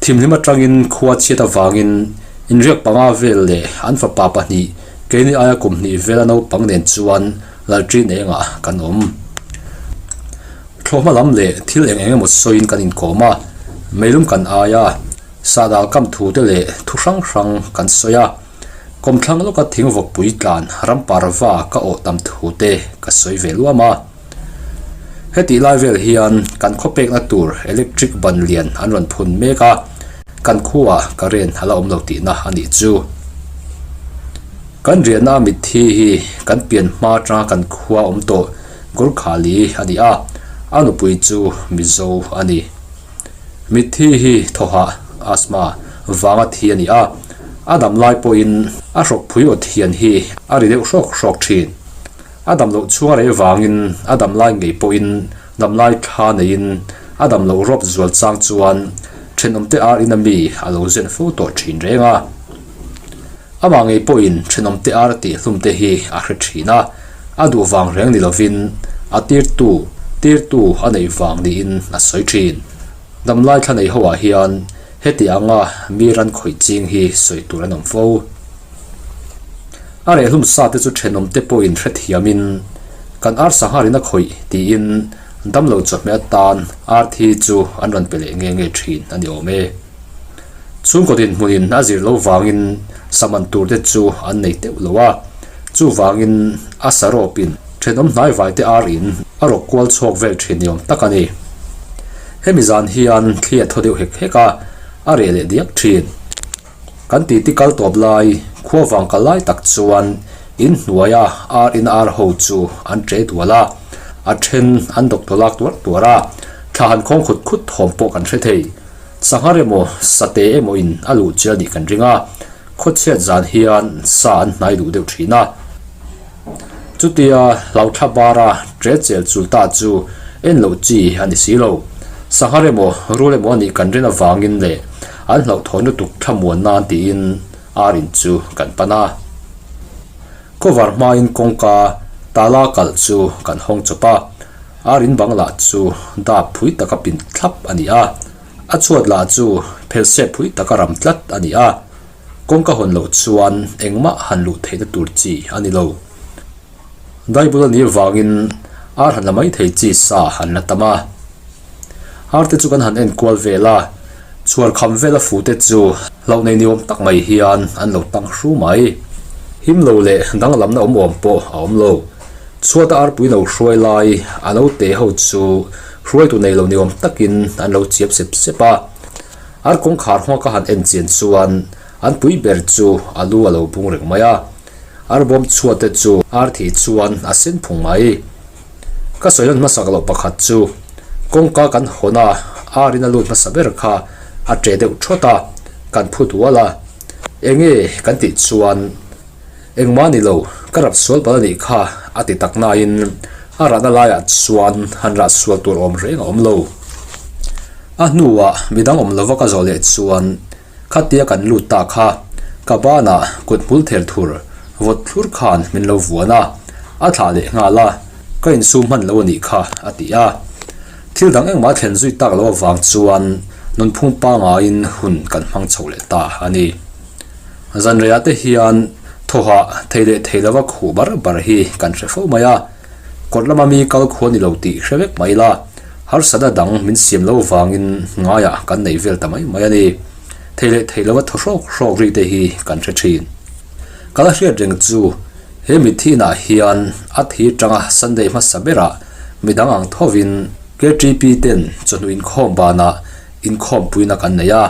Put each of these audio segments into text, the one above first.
Thimhlim atangin khua chhiat avangin inriak panga vel leh an fapa pahnih keini aia kum hnih vela naupang nen chuan Lalṭin engah kan awm. Thlawhhma lam leh thil eng eng emaw sawiin kan inkawm a, meilum kan ai a, sahdal kam thu te leh thu hrang hrang kan sawi a. Kawmthlang lawka thing vawkpui tlan ram parva ka awh tam thu te ka sawi ve luam a. Hetih lai vel hian kan khaw pekna tur electric ban lian an rawn phun mek a, kan khuaah current a la awm lo tihna a nih chu. Kan riahna mitthi hi kan pian hma atanga kan khua awm tawh Gurkhali a ni a, a nupui chu Mizo a ni. Mitthi hi thawhah, asthma, vanga thi a ni a, a dam lai pawhin a hrawk phui awt hian hi a ri deuh hrawk hrawk thin. A dam loh chhung a rei vangin a dam lai ngei pawhin dam lai tha neiin a dam loh rawp zual chang chuan thenawmte ar ina mi a lo zen fo tawh thin reng a. Amah ngei pawhin thenawmte ar tih hlum te hi a hre thin a, a duh vang reng ni lovin a tirtu tirtu a neih vang niin a sawi thin. Damlai thla nei hoah hian heti anga mi ran khawih ching hi sawi tur an awm fo. A rehhlum sa te chu thenawmte pawhin hrethiamin kan ar sangharin a khawih tiin damlo chawhmeh atan ar thi chu an rawn pe leh nge nge thin a ni awm e. Chhungkaw dinhmunin a zir lo vangin saman tur te chu an nei teuh lo a, chuvangin a sarawpin thenawm hnaivai te ar in a rawk kual chhuak vel thin ni awm tak a ni. Hemi zan hian thli a thaw deuh hek hek a, a reh leh diak thin. Kan titi kal tawp lai khua vang kal lai tak chuan in hnuaia ar in ar ho chu an che dual a, a then an doctor lak tuar tuar a, thla han khawng khut khut thawm pawh kan hre thei. Sanghar emaw sate emaw in a luh chial nih kan ring a, khawchhiat zan hian sa an hnai duh deuh thin a. Chutia hlauthla bara tre chel chul ta chu en loh chi a ni si lo. Sanghar emaw rul emaw a nih kan rin avangin leh an hlauhthawn lutuk thlamuan nan tiin ar in chu kan pan a. Cover hmain kawngka tala kalh chu kan hawng chawp a, ar in bang lah chu dap phui taka pin thlap a ni a, a chhuat lah chu phelsep phui taka ram tlat a ni a, kawngka hawn loh chuan engmah han luh theihna tur chi a ni lo. Daibul a nih vangin ar han la mai thei chi sa han la tam a. Ar te chu kan han en kual vel a, chhuar kham vela fu te chu hlauh nei ni awm tak mai hian an lo tang hru mai. Him lo leh danglamna awm awm pawh a awm lo. Chhuata arpui lo hruai lai a lo te ho chu hruaitu nei lo ni awm takin an lo chiap sep sep a. Ar kawngkhar hma ka han en chian chuan an pui ber chu a lu a lo bung reng mai a. Ar bawm chhuat te chu ar thih chuan a sen phung mai. Ka sawi lan hmasak loh pakhat chu kawngka kan hawn a, ar in a lut hmasa ber kha a che deuh thawt a, kan phu dual a. Enge kan tih chuan engmah ni lo, ka rap sual palh a nih kha a ti tak nain a rahna laiah chuan han rah sual tur awm reng a awm lo. A hnuah midang awm lova ka zawh leh chuan Khatia kan lut ta kha ka banah kut hmul ther thur vawt thlur khan min lo vuan a, a thlah leh nghal a, ka insum hman lo a nih kha a ti a. Thil dang engmah thlen zui tak lo avang chuan nunphung pangaiin hun kan hmang chho leh ta a ni. Zanreiah te hian thawhah thei leh thei lova khuh bar bar hi kan hre fo mai a, Kawt lama mi kal khua ni lo tih hre vek mai la, harsatna dang min siam lo vangin ngaiah kan neih vel ta mai mai a ni. Thei leh thei lova thaw hrawk hrawk ri te hi kan hre thin. Ka la hriat reng chu he mitthi inah hian a thi tanga Sunday hmasa berah midang ang thovin KTP ten chawhnu inkhawm banah inkhawmpuina kan nei a.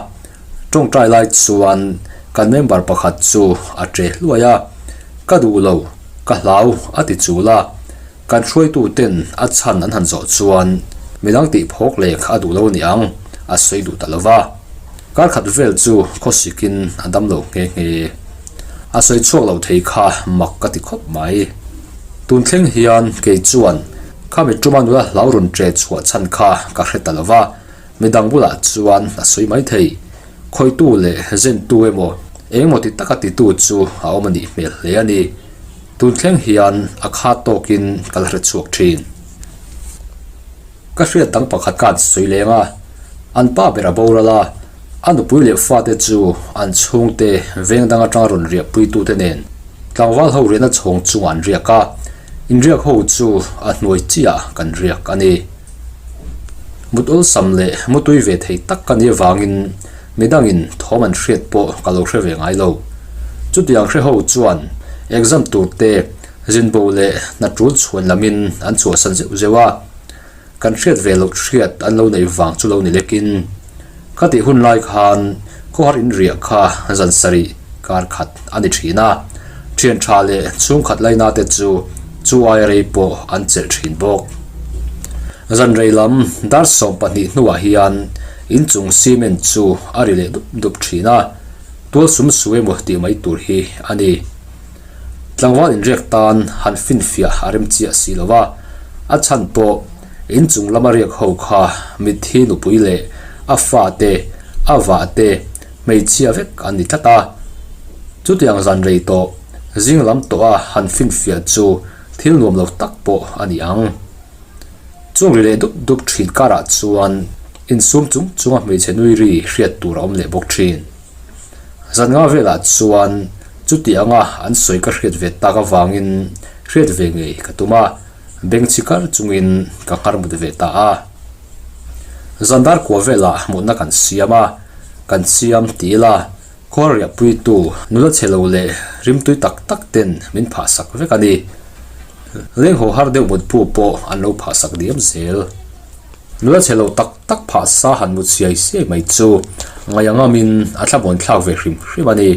Tawngtai lai chuan kan member pakhat chu a che hluai a, Ka duh lo, ka hlau a ti chul a, kan hruaitu ten a chhan an han zawh chuan midang tih phawk leh kha a duh lo ni ang, a sawi duh ta lo va. Kar khat vel chu khawsikin a dam lo nghe nghe. A sawi chhuak lo thei kha mak ka ti khawp mai. Tun thleng hian kei chuan khami tuma nula hlau rawn che chhuah chhan kha ka hre ta lo va, Midang bulah chuan a sawi mai thei. Khawitu leh zentu emaw engemaw ti taka titu chu a awm a nih hmel hle a ni. Tun thleng hian a kha tawkin ka la hre chhuak thin. Ka hriat dang pakhat khan sawi leng a, an pa ber a boral a, A nupui leh fate chu an chhungte veng dang atanga rawn riahpuitute nen tlangval ho riahna chhawng chungah an riak a, inriak ho chu a hnuai chiah kan riak a ni. Mut awlsam leh mutui ve thei tak ka nih avangin midangin thawm an hriat pawh ka lo hre ve ngai lo. Chutiang hre ho chuan exam tur te zinbo leh hna tul chhuan lamin an chhuahsan zeuh zeuh a. Kan hriat ve loh hriat an lo neih vang chu lo ni lekin khatih hun lai khan khawhar inriah kha zan sarih kar khat a ni thin a, thian tha leh chhungkhat laina te chu chu aia rei pawh an chelh thin bawk. Zan rei lam dar 12 hnuah hian inchung cement chu a ri leh dup dup thin a, tual sum su emaw tih mai tur hi a ni. Tlangval inriak tan han finfiah a rem chiah si lo va, a chhan pawh inchung lama riak ho kha mitthi nupui leh a fate, a vahte hmeichhia vek an ni tlat a. Chutiang zan rei tawh, zing lam tawha han finfiah chu thil nuam lo tak pawh a ni ang. Chung ri leh dup dup thin karah chuan insum chung chunga hmeichhe nui ri hriat tur a awm leh bawk thin. Zan nga velah chuan chuti anga an sawi ka hriat ve tak avangin hriat ve ngei ka tum a, beng chhi kar chungin ka nghar mut ve ta a. Zan dar kua velah hmuhna kan siam a, kan siam ti ila khawl riahpuitu nula chhe lo leh rimtui tak tak ten min phahsak vek a ni. Leng haw har deuh mutpu pawh an lo phahsak diam zel. Nula chhe lo tak tak phah sa han mut siai siai mai chu ngaih angamin a thlamuan thlak ve hrim hrim a ni.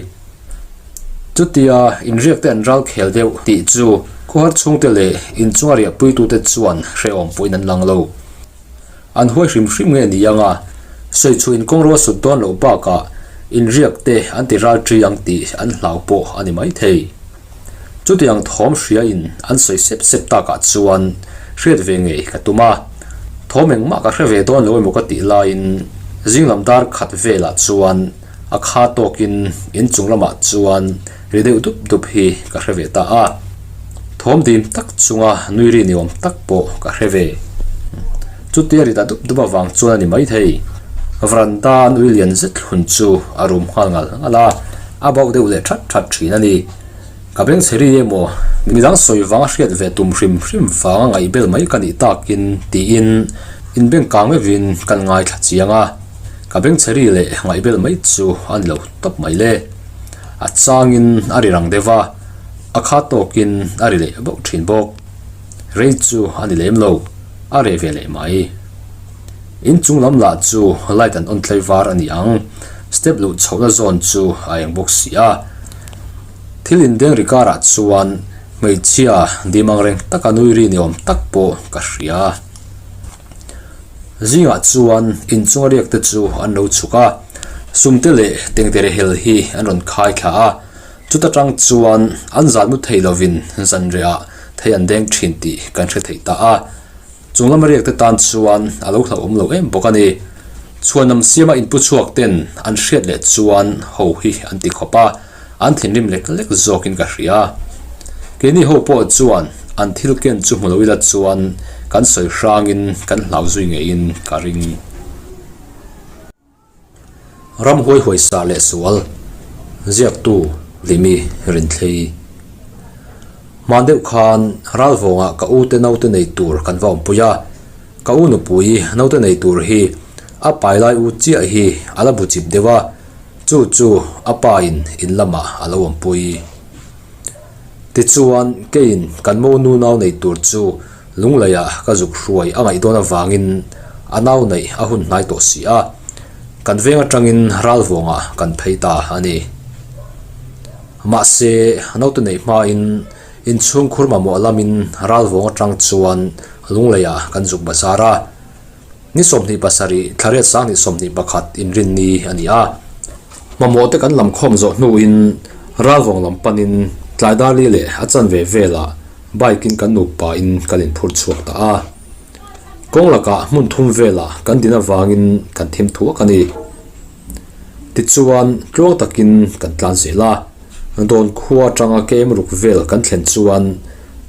Chutia inriak te an ral khel deuh tih chu khawhar chhungte leh inchunga riahpuitute chuan hrehawm pawhin an lang lo. An huai hrim hrim nge ni anga sawi chhuah inkawngro a sut dawn loh bakah inriak te an ti ral ṭi ang tih an hlau pawh a ni maithei. Chutiang thawm hriain an sawi sep sep takah chuan hriat ve ngei ka tum a, thawm engmah ka hre ve dawn lo emaw ka tih laiin zing lam dar khat velah chuan a kha tawkin inchung lamah chuan ri deuh dup dup hi ka hre ve ta a, thawm dim tak chunga nui ri ni awm tak pawh ka hre ve. Chutia ri ta dup dup avang chuan a ni maithei. Varanda nui lian zet hlun chu a rum nghal ngal ngal a. A bauh deuh leh that that thin a ni. Ka beng chhe ri emaw, midang sawi vanga hriat ve tum hrim hrim vanga ngaihbel mai ka nih takin tiin inbeng kang meuhin kan ngaithla chiang a. Ka beng chhe ri leh ngaihbel mai chu a ni lo tawp mai le. A changin a ri rang deuh a, a kha tawkin a ri leh bauh thin bawk. Rei chu a ni lem lo, a reh ve leh mai. In chung lam lah chu light an on tlai var a ni ang, step luh chhohna zawn chu a eng bawk si a. Thil indeng ri karah chuan hmeichhia dim ang reng taka nui ri ni awm tak pawh ka hria. Zingah chuan in chunga riak te chu an lo chhuk a, sumte leh tengtere hel hi an rawn khai thla a, chuta tang chuan an zan mu thei lovin zanriah thei an deng thin tih kan hre thei ta a. Chung lama riakte tan chuan a lo hlauhawm lo em bawk a ni. Chhuanam siama inpu chhuak ten an hriat leh chuan ho hi an ti khawp a, an thinrim lek lek zawkin ka hria. Keini ho pawh chuan an thil ken chu hmu lo ila chuan kan sawi hrangin kan hlau zui ngeiin ka ring. Ram huai huai sa leh sual ziaktu Limi Rinthlei. Hman deuh khan Ralvawngah ka ute naute nei tur kan va awmpui a, ka u nupui naute nei tur hi a pai lai u chiah hi a la bu chip deuh a, chu chu a pa in in lamah a lo awmpui. Tichuan keiin kan mo nu nau nei tur chu Lungleiah ka zuk hruai a ngaih dawn avangin a nau neih a hun hnai tawh si a, kan veng atangin Ralvawngah kan phei ta a ni. Mahse, naute neih hmain inchhungkhur mamawh lamin Ralvawng atang chuan Lungleiah kan zuk bazar a. Ni 27 thla 8 21 inrinni a ni a. Mamawh te kan lam khawm zawh hnuin Ralvawng lam panin tlai darli leh a chanve velah bike in kan nupa in kan inphur chhuak ta a. Kawng lakah hmun thum velah kan din avangin kan thim thuak a ni. Tichuan tluang takin kan tlan zel a. Dawn khua atanga kem ruk vel kan thlen chuan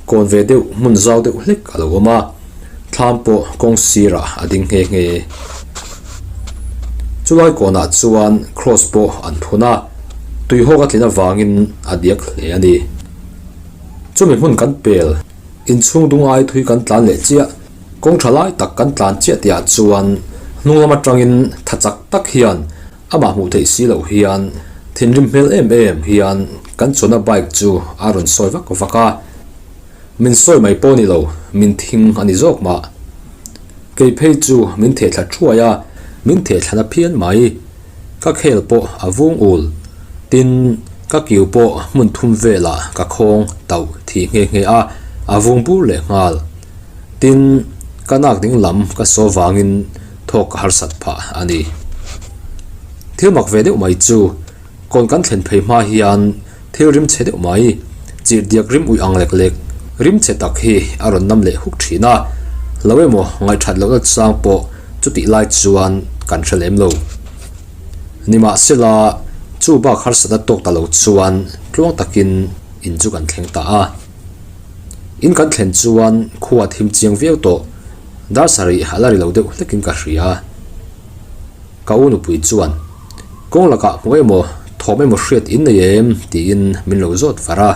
kawn ve deuh hmun zau deuh hlek a lo awm a, thlam pawh kawng sirah a ding nghe nghe. Chulai kawnah chuan Kraws pawh an phun a, tuihawk a tlin avangin a diak hle a ni. Chumi hmun kan pel, inchhung dung ai thui kan tlan leh chiah, kawng tha lai tak kan tlan chiah tihah chuan hnung lam atangin tha chak tak hian amah hmuh theih si loh hian thinrim hmel em em hian kan chuanna bike chu a rawn sawi vak vak a. Min sawi mai pawh ni lo, min thing a ni zawk mah. Kei phei chu min theh thla thuai a, min theh thla na phian mai. Ka khel pawh a vung ul. Tin, ka kiu pawh hmun thum velah ka khawng tauh thih nghe nghe a, a vung bur leh nghal. Tin, ka nak ding lam ka saw vangin thawk ka harsat phah a ni. Thil mak ve deuh mai chu, kawn kan thlen phei hma hian Thil rim chhe deuh mai, chirh diak rim uih ang lek lek, rim chhe tak hi a rawn nam leh huk thin a, lo emaw ngaihthat lohna chang pawh chutih lai chuan kan hre lem lo. Nimahsela, chu bak harsatna tawk ta lo chuan tluang takin in chu kan thleng ta a. In kan thlen chuan khua thim chiang viau tawh, dar sarih a la ri lo deuh hlekin ka hria. Ka u nupui chuan, Kawng lakah hmuh emaw, thawm emaw hriat in nei em? tiin min lo zawt var a.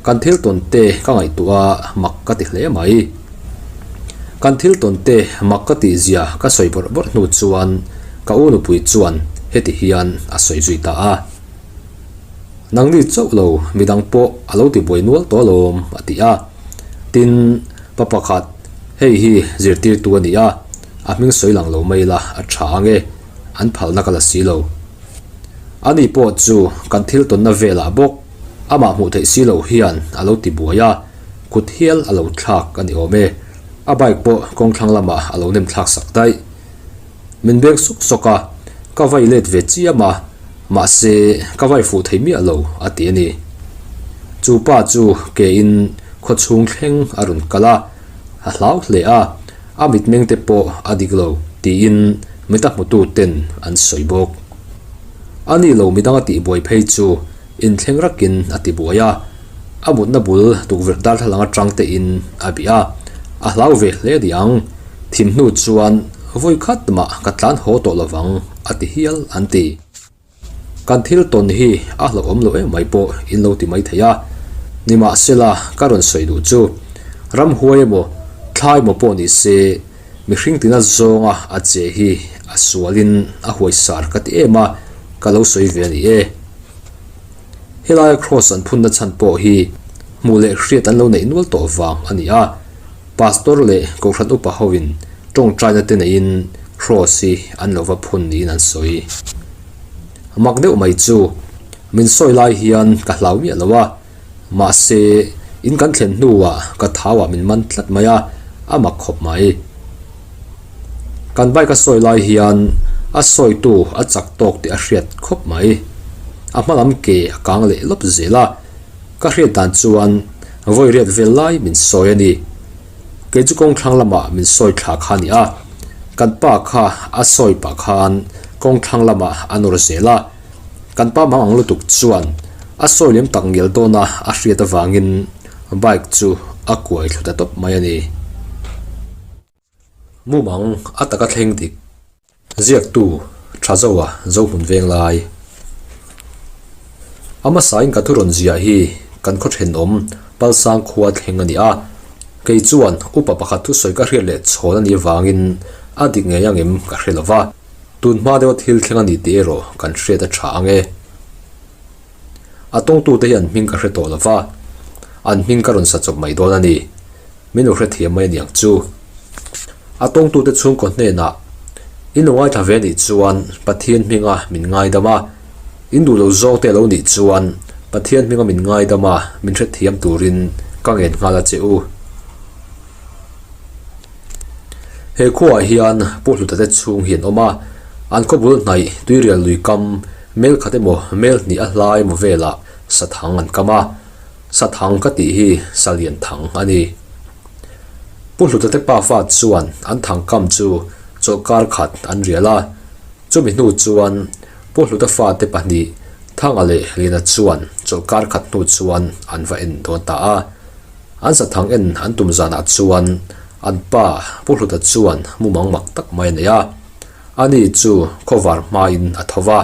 Kan thil tawn te ka ngaihtuah a mak ka ti hle mai. Kan thil tawn te mak ka tih zia ka sawi bawrh bawrh hnu chuan ka u nupui chuan heti hian a sawi zui ta a. Nangni chauh lo midang pawh a lo ti buai nual tawh alawm a ti a. Tin, pa pakhat, hei hi zirtirtu a ni a, a hming sawi lang lo mai ila a tha ang e, an phalna ka la si lo. Ani pawh chu kan thil tawnna velah bawk amah hmuh theih si loh hian a lo ti buai a, kut hial a lo thlak a ni awm e. A bike pawh kawngthlang lamah a lo nem thlak sak daih. Min beng sawk sawk a, ka vai let ve chiam a, mahse ka vai fuh thei miah lo a ti a ni. Chu pa chu ke in khaw chhung thleng a rawn kal a, a hlau hle a, a mitmeng te pawh a dik lo tiin mita hmutu ten an sawi bawk. A ni lo midang a tihbuai phei chu inthleng rakin a tibuai a, a mutna bul tukverh darthlalang atang te in a bih a, a hlau ve hle ni ang. Thim hnu chuan vawi khat mah ka tlan haw tawh lovang a ti hial an ti. Kan thil tawn hi a hlauhawm lo em mai pawh in lo ti mai thei a, nimahsela ka rawn sawi duh chu ramhuai emaw thlai emaw pawh ni se mihring tina zawnga a che hi a sualin a huaisar ka ti em a, ka lo sawi ve a ni e. Helaia kraws an phunna chhan pawh hi hmuh leh hriat an lo neih nual tawh vang a ni a. Pastor leh Kohhran upa hoin tawngtaina te neiin Kraws hi an lo va phun niin an sawi. Mak deuh mai chu min sawi lai hian ka hlau miah lo a, mahse in kan thlen hnuah ka thauah min man tlat mai a, a mak khawp mai. Kan bike a sawi lai hian a sawitu a chak tawk tih a hriat khawp mai. A hma lam ke a kang leh lawp zel a. Ka hriat dan chuan vawi riat vel lai min sawi a ni. Kei chu kawng thlang lamah min sawi thla kha a ni a, kan pa kha a sawi pah khan kawng thlang lamah a nawr zel a. Kan pa mang ang lutuk chuan a sawi lem tak ngial dawn a a hriat avangin bike chu a kuai thlu ta tawp mai a ni. Mumang a taka thleng dik. Ziaktu, Thazoa, Zohmun Venglai. A hmasain ka thu rawn ziah hi kan khaw thenawm Palsang khua thleng a ni a. Kei chuan upa pakhat thusawi ka hriat leh chhawn a nih avangin a dik ngei angem ka hre lo va. Tun hma deuha thil thleng a ni tih erawh kan hriat a tha ang e. A tawngtute hi an hming ka hre tawh lo va, an hming ka rawn sa chawp mai dawn a ni. Min lo hrethiam mai aniang chu. A tawngtute chhungkaw hnenah, In lo ngaithla ve anih chuan Pathian hminga min ngaidam a, in duh lo zawngte a lo nih chuan Pathian hminga min ngaidam a min hrethiam turin ka ngen nghal a che u. He khuaah hian Pu Hlutate chhung hi an awm a, an khaw bul hnaih Tuirial lui kam mel khat emaw mel hnih a hlai emaw velah sathang an kam a, sathang ka tih hi salian thang a ni. Pu Hlutate pafa chuan an thang kam chu chawlhkar khat an rial a, chumi hnu chuan Pu Hluta fate pahnih Thanga leh Lina chuan chawlhkar khat hnu chuan an va en dawn ta a. An sathang en an tum zanah chuan an pa Pu Hluta chuan mumang mak tak mai a nei a. Ani chu khawvar hmain a tho va,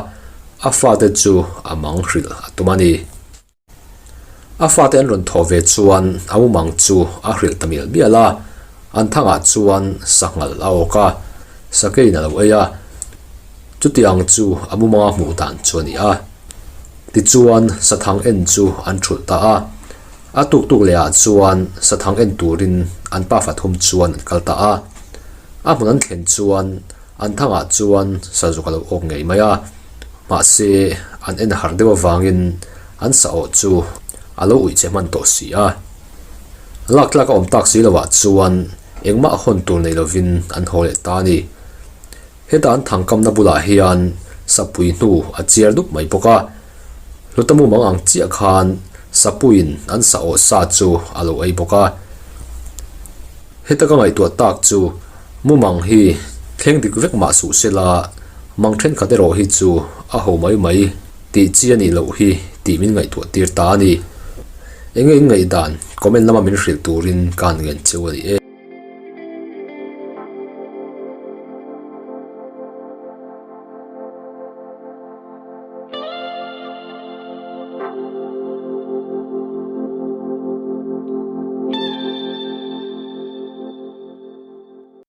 a fate chu a mang hrilh a tum a ni. A fate an rawn thawh ve chuan a mumang chu a hrilh ta mial mial a, an thangah chuan sanghal a awk a, sakeiin a lo ei a, chutiang chu a mumanga hmuh dan chu a ni a. Tichuan sathang en chu an thulh ta a, a tuk tuk leh ah chuan sathang en turin an pafa thum chuan an kal ta a, a hmun an thlen chuan an thangah chuan sazuk a lo awk ngei mai a. Mahse, an en har deuh avangin an sa awh chu a lo uih che hman tawh si a. Lak tlak a awm tak si lovah chuan engmah hawn tur nei lovin an haw leh ta a ni. Heta an thangkamna bulah hian sapui hnu a chiar dup mai bawk a. Hluta mumang ang chiah khan sapuiin an sa awh sa chu a lo ei bawk a. Heta ka ngaihtuah tak chu mumang hi thleng dik vek mah suh sela mang thenkhat erawh hi chu a ho mai mai tih chi a nih loh hi tih min ngaihtuah tir ta a ni. Enge in ngaihdan comment lama min hrilh turin ka han ngen cheu a ni e.